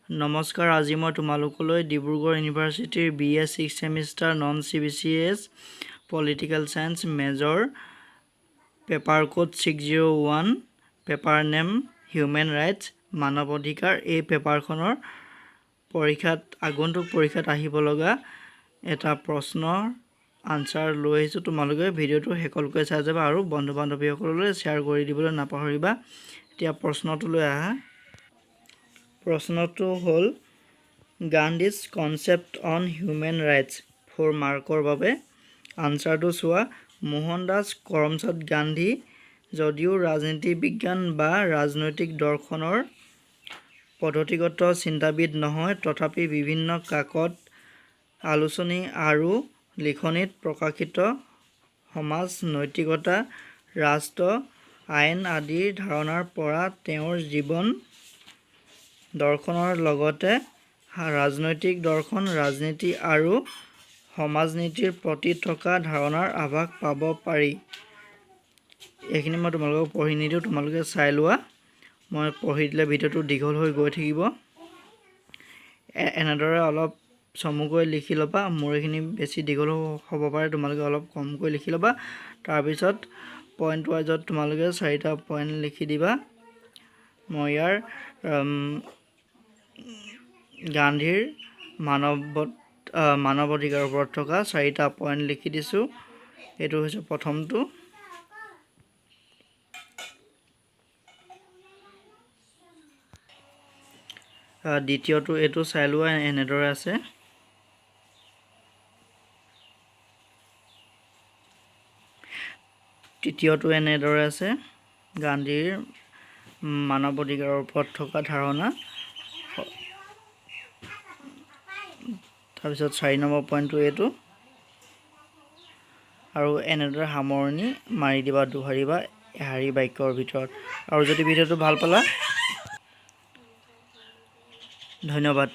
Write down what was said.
নমস্কাৰ, আজি মই তোমালোকলৈ ডিব্ৰুগড় ইউনিভাৰ্চিটিৰ BA six semester non CBCS political science major paper code 601, paper name human rights, মানৱ অধিকাৰ, এই পেপাৰখনৰ পৰীক্ষাত, আগন্তুক পৰীক্ষাত আহিব লগা এটা প্ৰশ্নৰ আনচাৰ লৈ আহিছোঁ। তোমালোকে ভিডিঅ'টো শেষলৈকে চাই যাবা আৰু বন্ধু বান্ধৱীসকললৈ শ্বেয়াৰ কৰি দিবলৈ নাপাহৰিবা। এতিয়া প্ৰশ্নটোলৈ আহা। প্ৰশ্নটো হ'ল Gandhi's concept on human rights, 4 মাৰ্কৰ বাবে। আনচাৰটো চোৱা। মোহন দাস কৰমচাঁদ গান্ধী যদিও ৰাজনীতি বিজ্ঞান বা ৰাজনৈতিক দৰ্শনৰ পদ্ধতিগত চিন্তাবিদ নহয়, তথাপি বিভিন্ন কাকত, আলোচনী আৰু লিখনিত প্ৰকাশিত সমাজ, নৈতিকতা, ৰাষ্ট্ৰ, আইন আদিৰ ধাৰণাৰ পৰা তেওঁৰ জীৱন দৰ্শনৰ লগতে ৰাজনৈতিক দৰ্শন, ৰাজনীতি আৰু সমাজনীতিৰ প্ৰতি থকা ধাৰণাৰ আভাস পাব পাৰি। এইখিনি মই তোমালোকক পঢ়ি নিদিওঁ, তোমালোকে চাই লোৱা। মই পঢ়ি দিলে ভিডিঅ'টো দীঘল হৈ গৈ থাকিব। এনেদৰে অলপ চমুকৈ লিখি ল'বা। মোৰ এইখিনি বেছি দীঘল হ'ব পাৰে, তোমালোকে অলপ কমকৈ লিখি ল'বা। তাৰপিছত পইণ্ট ৱাইজত তোমালোকে চাৰিটা পইণ্ট লিখি দিবা। মই ইয়াৰ গান্ধীৰ মানৱ অধিকাৰৰ ওপৰত থকা চাৰিটা পইণ্ট লিখি দিছোঁ। এইটো হৈছে প্ৰথমটো। দ্বিতীয়টো এইটো চাই লোৱা, এনেদৰে আছে। তৃতীয়টো এনেদৰে আছে, গান্ধীৰ মানৱ অধিকাৰৰ ওপৰত থকা ধাৰণা। তাৰপিছত 4 নম্বৰ পইণ্টটো এইটো। আৰু এনেদৰে সামৰণি মাৰি দিবা দুশাৰী বা এশাৰী বাক্যৰ ভিতৰত। আৰু যদি ভিডিঅ'টো ভাল পালা, ধন্যবাদ।